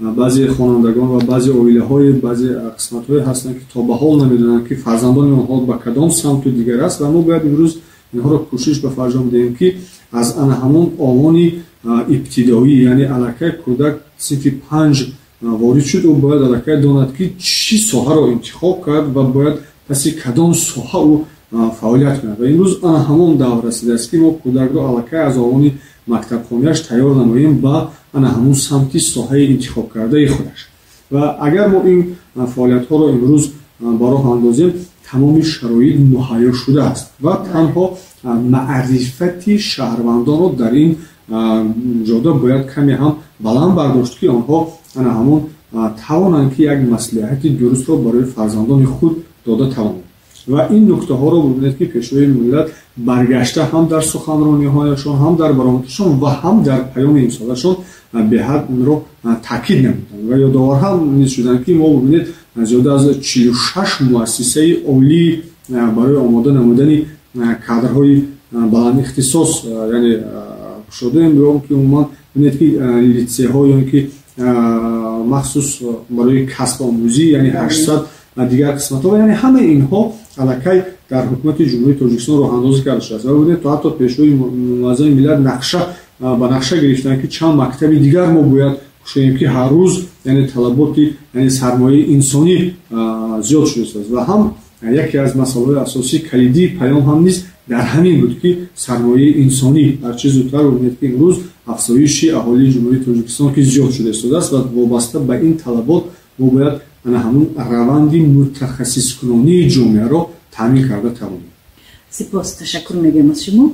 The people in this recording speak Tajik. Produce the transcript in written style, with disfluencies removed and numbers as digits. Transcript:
Баъзе хонандагон ва баъзе оилаҳои, баъзе қисматҳое ҳастанд, ки то ба ҳол намедонанд, ки фарзандони онҳо ба кадом самту дигар аст. Ва мо бояд имрӯз инҳоро кӯшиш ба фарҷом диҳем, ки аз ана ҳамон овони ибтидоӣ, яъне аллакай кӯдак синфи 5 ворид шуд, ӯ бояд аллакай донад, ки чӣ соҳаро интихоб кард ва бояд паси кадом соҳа ӯ фаъолият кунад. Ва имрӯз ана ҳамон давр расидааст, ки мо кӯдакро аллакай аз овони мактабхониаш тайёр намоем ба ана ҳамон самти соҳаи интихобкардаи худаш. Ва агар мо ин фаъолиятҳоро имрӯз ба роҳ андозем, тамоми шароит муҳайё шудааст ва танҳо маърифати шаҳрвандонро дар ин ҷода бояд каме ҳам баланд бардошт, ки онҳо ана ҳамон тавонанд, ки як маслиҳати дурустро барои фарзандони худ дода тавонанд. Ва ин нуктаҳоро бубинед, ки Пешвои миллат баргашта ҳам дар суханрониҳояшон, ҳам дар баромадашон ва ҳам дар паёми имсолашон беҳад инро таъкид намуданд ва ёдовар ҳам низ шуданд, ки мо, бубинед, зиёда аз 46 муассисаи олӣ барои омода намудани кадрҳои баландихтисос, яъне, кушодаем, ё ки умуман бинед, ки литсейҳо ё ки махсус барои касбомӯзӣ, яъне 800 ва дигар қисматҳо, яъне ҳамаи инҳо аллакай дар Ҳукумати Ҷумҳурии Тоҷикистон роҳандозӣ карда шудааст. Ва бубинед, то ҳатто Пешвои муаззами миллат нақша ба нақша гирифтанд, ки чанд мактаби дигар мо бояд кушоем, ки ҳар рӯз, яъне, талаботи, яъне, сармояи инсонӣ зиёд шудааст. Ва ҳам яке аз масъалаҳои асосии калидии паём ҳам низ дар ҳамин буд, ки сармояи инсонӣ ҳарчи зудтар. Бубинед, ки имрӯз афзоиши аҳолии Ҷумҳурии Тоҷикистон ки зиёд шуда истодааст ва вобаста ба ин талабот мо бояд ана ҳамун раванди мутахассискунонии ҷомеаро таъмин карда тавонем. Сипос, ташаккур мегӯям аз шумо.